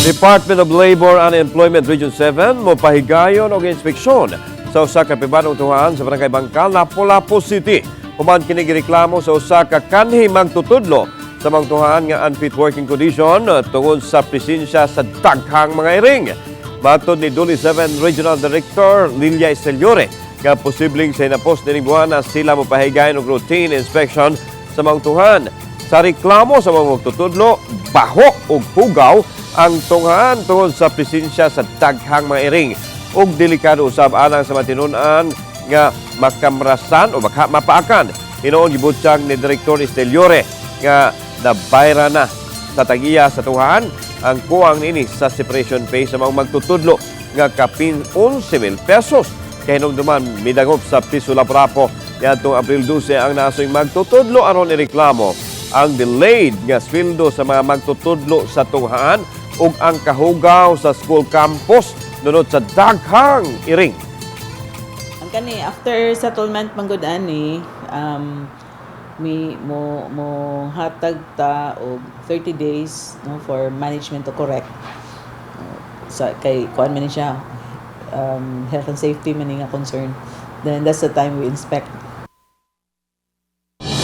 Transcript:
Department of Labor and Employment Region 7 mo pahigayon og inspeksyon sa usa ka pribadong tunghaan sa Barangay Bangkal, Lapu-Lapu City. Human kini gireklamo sa usa ka kanhi magtutudlo sa mga tunghaan nga unfit working condition tungod sa presensya sa daghang mga iring. Matod ni DOLE 7 Regional Director Lilia Esteliore nga posibleng sa hinapos nining buwana sila mo pahigayon og routine inspection sa mga tunghaan. Sa reklamo sa mga magtutudlo, baho ug hugaw ang tunghaan tungod sa presensya sa daghang mga iring ug delikado usab alang sa matinunan nga makamrasan o baka mapaakan. Hinuon gibutyag ni Direktor Esteliore nga nabayra na sa tag-iya sa tunghaan ang kuwang nini sa separation pay sa mga magtutudlo nga kapin 11,000 pesos. Kahinumduman midangop sa Piso Lapu-Lapu niadtong Abril 12 ang nasoy magtutudlo aron ireklamo ang delayed nga sweldo sa mga magtutudlo sa tunghaan ug ang kahugaw sa school campus nunod sa daghang iring. Ang kani after settlement man gud ani, mi mo mo hatag ta og 30 days, no, for management to correct sa kay kuan man ni siya, health and safety man ni nga concern. Then that's the time we inspect.